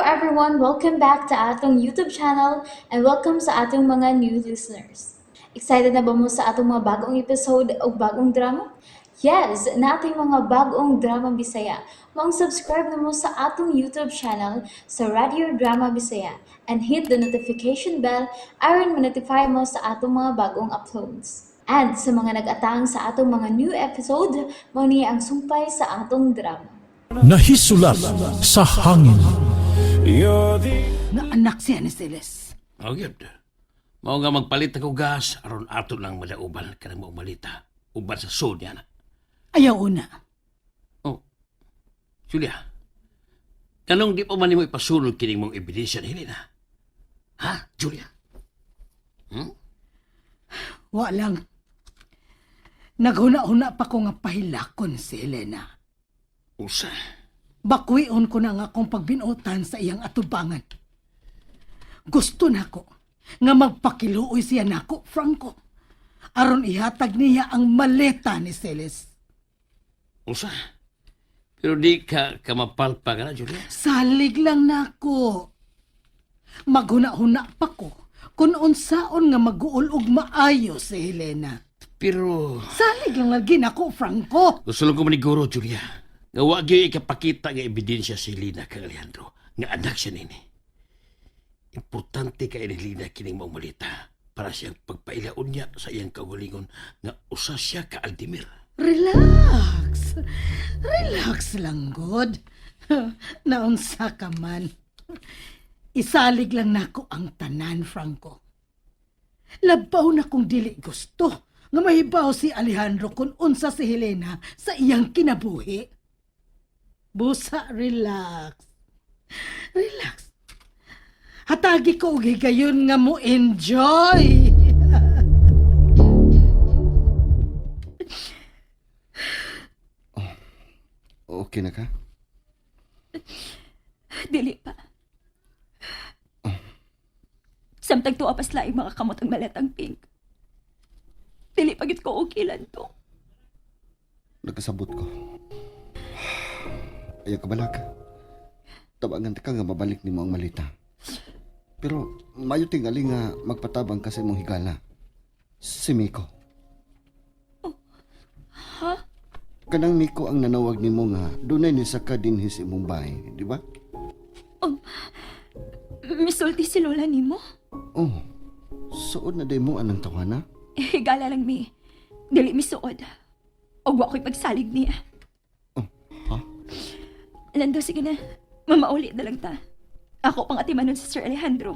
Everyone! Welcome back to atong YouTube channel and welcome sa atong mga new listeners. Excited na ba mo sa atong mga bagong episode o bagong drama? Yes! Naa tay mga bagong drama Bisaya. Maong subscribe na mo sa atong YouTube channel sa Radio Drama Bisaya and hit the notification bell aron ma-notify mo sa atong mga bagong uploads. And sa mga nag-atang sa atong mga new episode, mao ni ang sumpay sa atong drama. Nahisulat sa hangin. Nga anak siya ni Celes. Oh, gyud. Mao nga magpalit ako gas aron ato nang madauban kanang maong malita. Uban sa sud niya na. Ayaw una. Oh. Julia. Kanong di pa man nimo ipasulod kining mong ebidensya ni Helena? Ha, Julia? Wa lang. Naghuna-huna pa ko nga pahilakon si Helena. Usa. Bakwion ko na nga akong pagbinutan sa iyang atubangan. Gusto nako nga magpakiluoy siya nako, Franco. Aron ihatag niya ang maleta ni Celes. Usa. Pero di ka kamapalpa ka na, Julia. Salig lang nako. Maghuna-huna pa ko kung unsaon nga maguol og maayo si Helena. Pero Salig lang lagi nako, Franco. gusto lang ko maniguro, Julia. Nga wa gyud ikapakita nga ebidensya si Helena kang Alejandro nga anak siya nini. Importante kay ni Helena kining maong malita para siyang pagpailaon niya sa iyang kaugalingon nga usa siya ka Aldemir. Relax. Relax lang, God. Naunsa ka man. Isalig lang nako ang tanan, Franco. Labaw na kung dili gusto nga mahibaw si Alejandro kung unsa si Helena sa iyang kinabuhi. Busa, relax. Relax. Hatagi ko og higayon nga mo enjoy. Okay na ka? Dili pa. Samtang tuwa pas laing mga kamot ang maletang pink. Dili pa gid ko okay lang to. Nagkasabot ko. Ayaw ka balaka. Tabangan ka nga mabalik nimo ang malita. Pero mayo tingali nga magpatabang ka sa imong higala. Si Miko. Ha? Kanang Miko ang nanawag nimo nga dunay ni saka dinhi sa imong bahay, di ba? Misulti si Lola nimo. Oh. Suod na day mo anang tawana? Higala lang mi. Dili misuod. Og wa ko'y pagsalig niya. Oh, ha? Lando, sige na. Mamauli na lang ta. Ako pang atimanon si Sir Alejandro.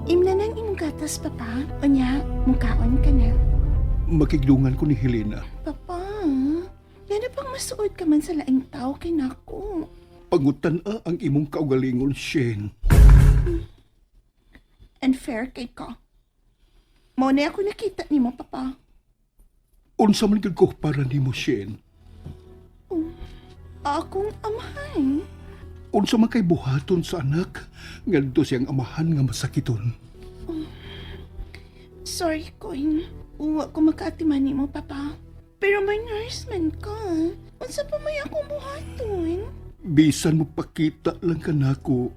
Imna nang imong gatas, Papa. Unya, mukaon ka na. Makigdungan ko ni Helena. Papa, yan na pang masuod ka man sa laing tao kay nako. Pangutan a ang imong kaugalingon, Shane. Unfair kay ka. Mao na ako nakita nimo, Papa. Unsa man gyud ko para nimo, Shane. Akong amahay. Unsa man kay buhaton sa anak ngadto siyang amahan nga masakiton. Sorry, Coin. Uwa ko makaatiman nimo, Papa. Pero may nurse man ka. Unsa pa may akong buhaton? Bisan mo pakita lang kanako,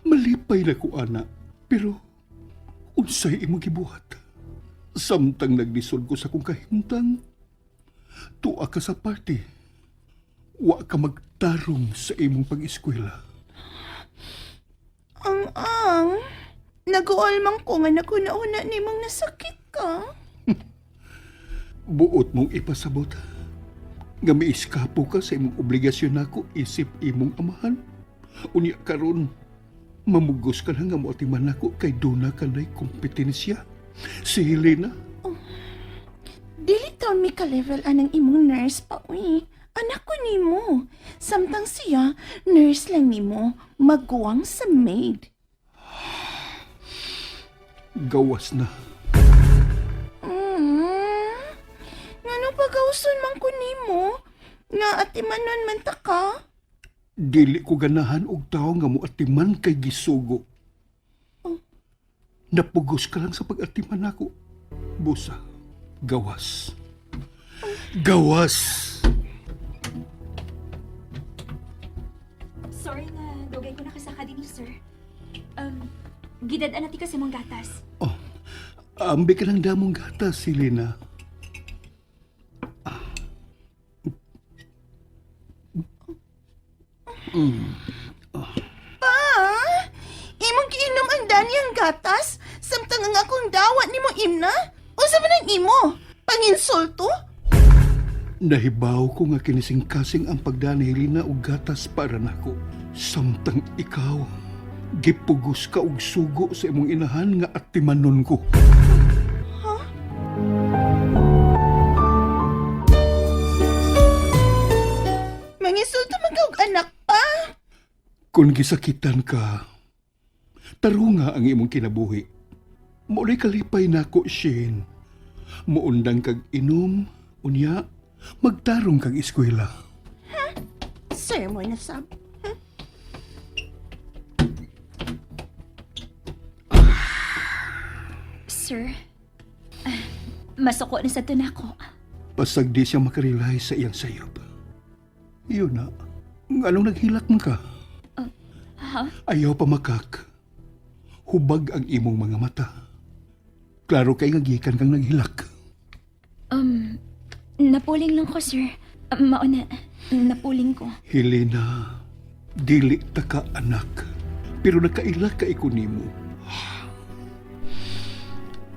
malipay na ko ana. Pero unsay imong gibuhat? Samtang naglisod ko sa akong kahimtang, tuwa ka sa party. Wa ka magtarong sa imong pag-eskwela. Ang ang. Nag-uol man ko nga naguna-una nimong nasakit ka. Buot mong ipasabot. Nga miiskapo ka sa imong obligasyon nako isip imong amahan. Unya karon mamugos ka na nga moatiman nako kay duna ka na'y kompetensya. Si Helena, Dili taon mi ka-level anang imong nurse pa, uy. Anak ko nimo. Samtang siya, nurse lang nimo, maguwang sa maid. Gawas na. Ngano pagawson man ko nimo? Nga atimanon man ta ka? Dili ko ganahan og tawo nga moatiman kay gisugo. Napugos ka lang sa pag-atiman nako. Busa, gawas. Gawas! Sorry nga, dugay ko nakasaka din ni sir. Gidad-an natin kasi mong gatas. Oh, ambi ka ng damong gatas, Helena. Pa! Imong giinom ang dani ang gatas? Samtang ang akong dawat nimo imna? Unsa man ang imo? Panginsulto? Nahibaw ko nga kinising-kasing ang pagdani Helena og gatas para nako. Samtang ikaw, gipugos ka og sugo sa imong inahan nga atimanon ko. Manginsulto man ka og anak pa. Kung gisakitan ka, tarunga ang imong kinabuhi. Maunay kalipay nako, Shane. Muundang kag inom, unya, magtarong kag eskwela. Sermon na sab. Sir, masuko na sa tunako. Pasag di siya makarelay sa iyang sayop. Iyon na. Nganong naghilak man ka? Ha? Ayaw pa makak. Hubag ang imong mga mata. Klaro kay nga gikan kang naghilak. Napuling lang ko, sir. Mauna, napuling ko. Helena, dili ta ka anak, pero nakaila ka iko nimo.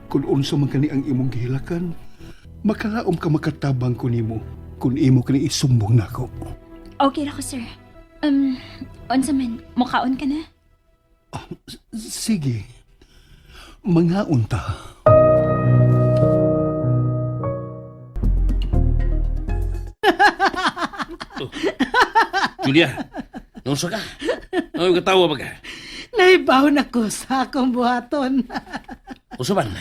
Kung unsa man kani ang imong gihilakan, makalaom ka makatabang ko nimo kung imo kani isumbong nako. Okay ra ko, sir. Unsa man, mukaon ka na? Sige, mga unta. Julia, nunsa ka? Ano katawa ba ka? Nahibaw na ko sa akong buhaton. Unsa man?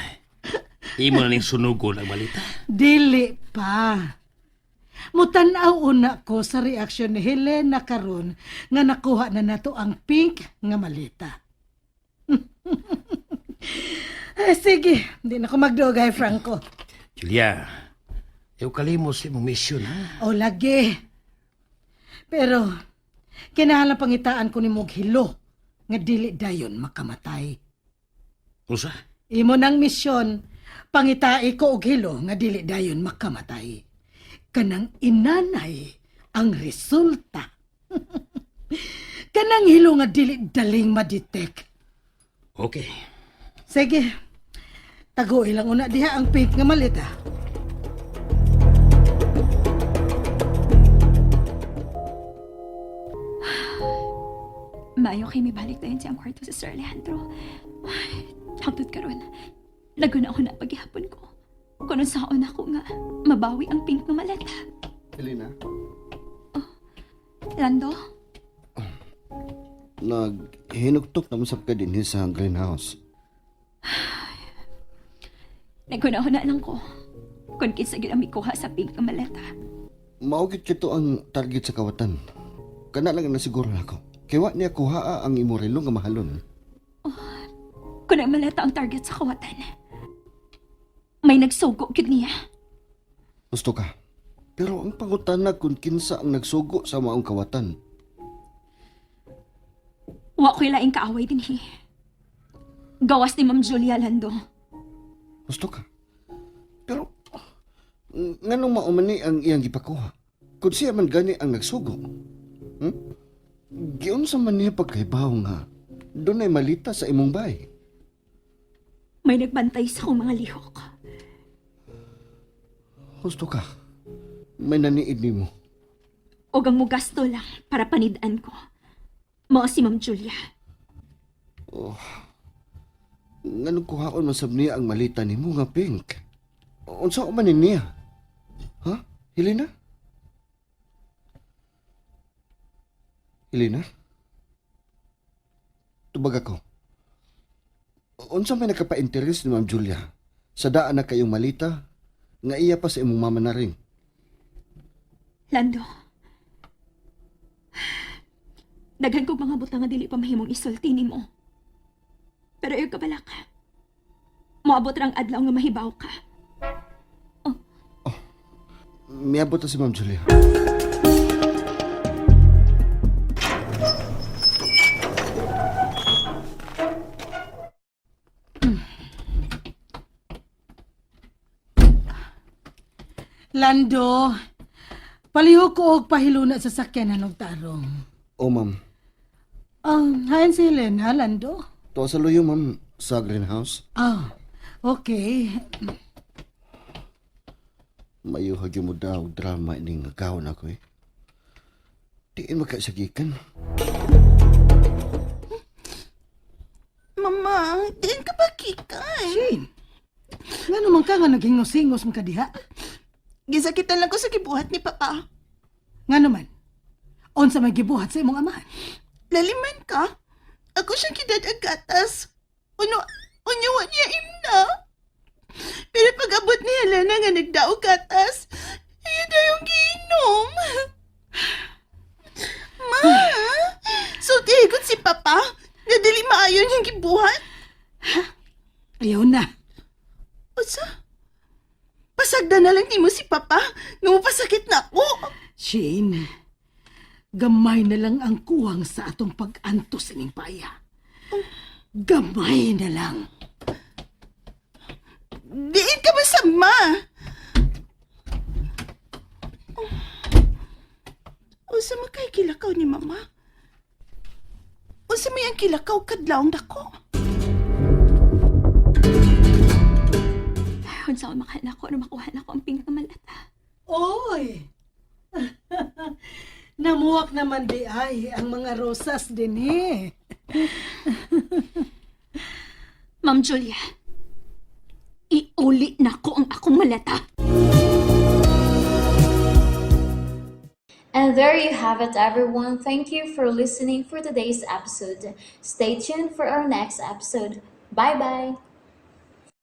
Imo na ning sunugon ang malita. Dili pa. Mutanaw una ko sa reaksyon ni Helena karon nga nakuha na nato ang pink nga malita. Ay, sige, hindi na ko magdugay, Franco. Julia, ayaw kalimos imong misyon, ha? O lagi. Pero, kinahanglan pangitaan ko ni mong hilo nga dili dayon makamatay. Unsa? Imo nang misyon, pangitai ko og hilo nga dili dayon makamatay. Kanang inanay ang resulta. Kanang hilo nga dili daling madetect. Okay. Sige, taguin lang una diha ang pink nga malita. Mayo kay may balik na yun siyang kwarto si Sir Alejandro. Ay, hangtod karon. Laguna ako na paghihapon ko. Kuno sa una ko nga, mabawi ang pink na maleta. Helena, Lando, naghinuktok naman sa ka dinhi sa greenhouse. naguna na lang ko. Kung kinsa gyud ang mikuha sa pink nga maleta. Maugit kito ang target sa kawatan. Kana lang ang nasiguro nako. Kay wa niya kuhaa ang imo relo nga mahalon. Kung ang maleta ang target sa kawatan. May nagsugo gyud niya. Gusto ka. Pero ang pangutana kung kinsa ang nagsugo sa maong kawatan. Wa ko'y laing kaaway dinhi. Gawas ni Ma'am Julia Lando. Gusto ka. Pero nganong maumani ang iyang gipakuha? Kung siya man gani ang nagsugo. Hmm? Giunsa man niya pagkahibaw nga dunay malita sa imong bay. May nagbantay sa akong mga lihok. Gusto ka. May naniid nimo. Og ang mugasto lang para panidan ko. Mao si Ma'am Julia. Nganong kuhaon man sab niya ang malita nimo nga pink? Unsa man ni niya? Ha? Helena? Helena? Tubag ako. Unsa may nakapa-interes ni Ma'am Julia sa daan na kayong malita nga iya pa sa imong mama na rin? Lando. Daghan kog mga butang nga dili pa mahimong isulti nimo. Pero ayaw ka bala ka. Moabot ra ang adlaw nga mahibaw ka. Miabot na si Ma'am Julia. Lando, palihog ko og pahiluna sa sakyanan og tarong. Oh, ma'am. Hain si Helena, Lando? Tuwa sa luyo, ma'am, sa greenhouse. Ah, okay. Mayuhag yung mo daw drama ining gawon ako eh. Diin magkasagikan. Mama, diin ka ba kikan? Shane, nga naman ka nga naghingos-hingos man ka diha? Gisakitan lang ko sa gibuhat ni Papa. Nga naman, unsa may gibuhat sa imong amahan? Laliman ka. Ako siyang kidad ang gatas. Uno, unyo wa niya imna. Pero pag abot ni Helena nga nagdaog gatas, iya dayong giinom. Ma, sultihigot si Papa nga dili maayon yung gibuhat. Ayaw na. Unsa? Pasagda na lang nimo si Papa nga mapasakit na ako. Shane, gamay na lang ang kuwang sa atong pag-antos ining paya. Gamay na lang. Diin ka masama. Unsa man kay kilakaw ni Mama? Unsa may ang kilakaw kadlawng dako? Unsa ko makahala ko, ano makuha na ko ang pink na malata. Oy! Namuwak naman di ay ang mga rosas din eh. Ma'am Julia, iuli na ko ang akong malata. And there you have it, everyone. Thank you for listening for today's episode. Stay tuned for our next episode. Bye bye.